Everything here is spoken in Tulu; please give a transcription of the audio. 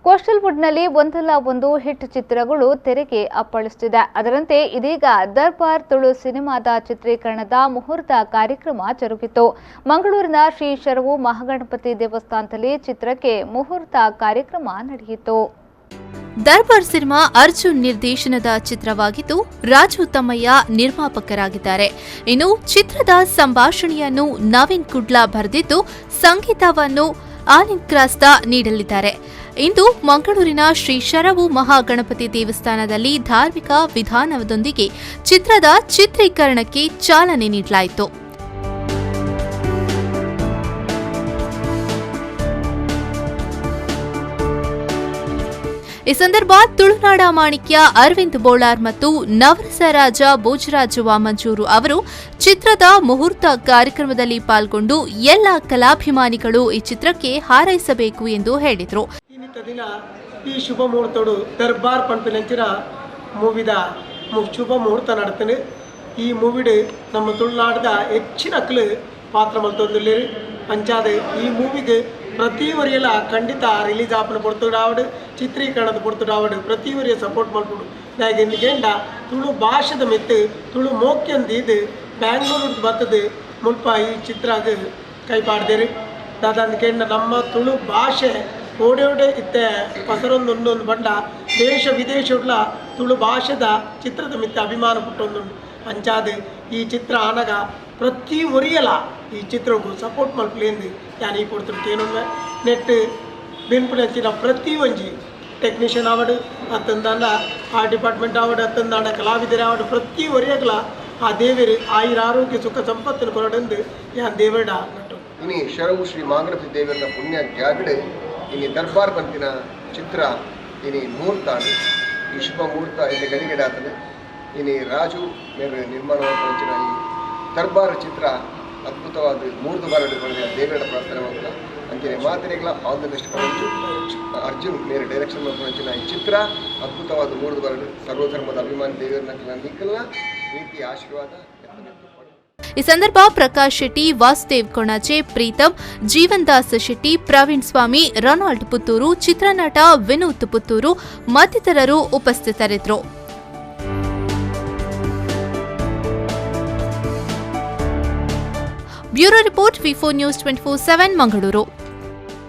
ಕೋಸ್ಟಲ್ ವುಡ್ನಲ್ಲಿ ಒಂದಲ್ಲ ಒಂದು ಹಿಟ್ ಚಿತ್ರಗಳು ತೆರೆಗೆ ಅಪ್ಪಳಿಸುತ್ತಿದೆ. ಅದರಂತೆ ಇದೀಗ ದರ್ಬಾರ್ ತುಳು ಸಿನಿಮಾದ ಚಿತ್ರೀಕರಣದ ಮುಹೂರ್ತ ಕಾರ್ಯಕ್ರಮ ಜರುಗಿತು. ಮಂಗಳೂರಿನ ಶ್ರೀ ಶರವು ಮಹಾಗಣಪತಿ ದೇವಸ್ಥಾನದಲ್ಲಿ ಚಿತ್ರಕ್ಕೆ ಮುಹೂರ್ತ ಕಾರ್ಯಕ್ರಮ ನಡೆಯಿತು. ದರ್ಬಾರ್ ಸಿನಿಮಾ ಅರ್ಜುನ್ ನಿರ್ದೇಶನದ ಚಿತ್ರವಾಗಿದ್ದು, ರಾಜು ತಮ್ಮಯ್ಯ ನಿರ್ಮಾಪಕರಾಗಿದ್ದಾರೆ. ಇನ್ನು ಚಿತ್ರದ ಸಂಭಾಷಣೆಯನ್ನು ನವೀನ್ ಕುಡ್ಲಾ ಬರೆದಿದ್ದು, ಸಂಗೀತವನ್ನು ಆಲಿನ್ ಕ್ರಾಸ್ತಾ ನೀಡಲಿದ್ದಾರೆ. ಇಂದು ಮಂಗಳೂರಿನ ಶ್ರೀ ಶರವು ಮಹಾಗಣಪತಿ ದೇವಸ್ಥಾನದಲ್ಲಿ ಧಾರ್ಮಿಕ ವಿಧಾನದೊಂದಿಗೆ ಚಿತ್ರದ ಚಿತ್ರೀಕರಣಕ್ಕೆ ಚಾಲನೆ ನೀಡಲಾಯಿತು. ಈ ಸಂದರ್ಭ ತುಳುನಾಡ ಮಾಣಿಕ್ಯ ಅರವಿಂದ್ ಬೋಳಾರ್ ಮತ್ತು ನವರಸ ರಾಜ ಭೋಜರಾಜ ವಾಮಂಜೂರು ಅವರು ಚಿತ್ರದ ಮುಹೂರ್ತ ಕಾರ್ಯಕ್ರಮದಲ್ಲಿ ಪಾಲ್ಗೊಂಡು ಎಲ್ಲ ಕಲಾಭಿಮಾನಿಗಳು ಈ ಚಿತ್ರಕ್ಕೆ ಹಾರೈಸಬೇಕು ಎಂದು ಹೇಳಿದರು. ದಿನ ಈ ಶುಭ ಮುಹೂರ್ತಡು ದರ್ಬಾರ್ ಪಂಪಿನಂಚಿನ ಮೂವಿದ ಶುಭ ಮುಹೂರ್ತ ನಡತನೆ. ಈ ಮೂವಿಡು ನಮ್ಮ ತುಳುನಾಡದ ಹೆಚ್ಚಿನ ಅಕ್ಲು ಪಾತ್ರ ಮಲ್ತೊಂದುಲ್ಲೇರು. ಅಂಚಾದ ಈ ಮೂವಿಗೆ ಪ್ರತಿ ವರಿಯಲ ಖಂಡಿತ ರಿಲೀಸ್ ಆಪನ ಪೊರ್ತುಡಾವಡು, ಚಿತ್ರೀಕರಣದ ಪೊರ್ತುಡಾವಡು ಪ್ರತಿ ವರಿಯ ಸಪೋರ್ಟ್ ಮಲ್ಪುಡು. ದಾಯೆಗ್ ತುಳು ಭಾಷೆದ ಮಿತ್ತು ತುಳು ಮೋಕ್ಯಂದು ಬ್ಯಾಂಗ್ಳೂರು ಬತ್ತದು ಮುಲ್ಪ ಈ ಚಿತ್ರಾಗ ಕೈಪಾಡ್ದೇರು. ದಾದಂದು ಕೇಂಡ ನಮ್ಮ ತುಳು ಭಾಷೆ ಓಡೆ ಓಡೆ ಇತ್ತೆ ಪಸರೊಂದೊಂದೊಂದು ಬಂಡ ದೇಶ ವಿದೇಶಡ್ಲ ತುಳು ಭಾಷೆದ ಚಿತ್ರದ ಮಿತ್ತ ಅಭಿಮಾನ ಪುಟ್ಟೊಂದುಂಡು. ಅಂಚಾದ ಈ ಚಿತ್ರ ಆನಗ ಪ್ರತಿ ಒರಿಯಲ ಈ ಚಿತ್ರಗೂ ಸಪೋರ್ಟ್ ಮಲ್ಪಲೇಂದು ಯಾನ್ ಈ ಪೊರ್ತುಡು ನೆಟ್ ಬೆನ್ಪುನಂಚಿನ ಪ್ರತಿ ಒಂಜಿ ಟೆಕ್ನಿಷಿಯನ್ ಆವಡು ಅತ್ತಂದಾಂಡ ಆ ಡಿಪಾರ್ಟ್ಮೆಂಟ್ ಆವಡು ಅತ್ತಂದಾಂಡ ಕಲಾವಿದರು ಆವಡು ಪ್ರತಿ ಒರಿಯಗ್ಲ ಆ ದೇವರು ಆಯುರ ಆರೋಗ್ಯ ಸುಖ ಸಂಪತ್ತನ್ನು ಕೊರಡೆಂದು ಯಾನ್ ದೇವರಡ ನಟ್ಟು. ಇನಿ ಶರವು ಶ್ರೀ ಮಾಗಣಪತಿ ದೇವರನ ಪುಣ್ಯ ಜಾಗಡೆ ಇನಿ ದರ್ಬಾರ್ ಬಂತಿನ ಚಿತ್ರ ಇನಿ ಮುಹೂರ್ತ ಈ ಶುಭ ಮುಹೂರ್ತ ಇಲ್ಲಿ ಗಡಿಗಡಾತನೆ. ಇನಿ ರಾಜು ಮೇರೆ ನಿರ್ಮಾಣ ಈ ದರ್ಬಾರ್ ಚಿತ್ರ ಅದ್ಭುತವಾದ ಮೂರ್ದು ಬಾರಡು ದೇವರ ಪ್ರಾರ್ಥನೆ ಮಾಡ್ತಾ ಅಂಚನೆ ಮಾತಿನಿಗಳ ಆಲ್ the best. Arjun ಮೇರೆ ಡೈರೆಕ್ಷನ್ ಮಾಡ್ಕೊಂಡ ಈ ಚಿತ್ರ ಅದ್ಭುತವಾದ ಮೂರ್ದು ಬಾರಡು ಸರ್ವಧರ್ಮದ ಅಭಿಮಾನಿ ದೇವರನ್ನ ನಿಖಲ್ನ ಪ್ರೀತಿ ಆಶೀರ್ವಾದ. ಈ ಸಂದರ್ಭ ಪ್ರಕಾಶ್ ಶೆಟ್ಟಿ, ವಾಸುದೇವ್ ಕೊಣಾಜೆ, ಪ್ರೀತಂ, ಜೀವನ್ ದಾಸ್ ಶೆಟ್ಟಿ, ಪ್ರವೀಣ್ ಸ್ವಾಮಿ, ರೊನಾಲ್ಡ್ ಪುತ್ತೂರು, ಚಿತ್ರನಟ ವಿನೋದ್ ಪುತ್ತೂರು ಮತ್ತಿತರರು ಉಪಸ್ಥಿತರಿದ್ದರು. Bureau report, V4 news 24/7, Mangaluru.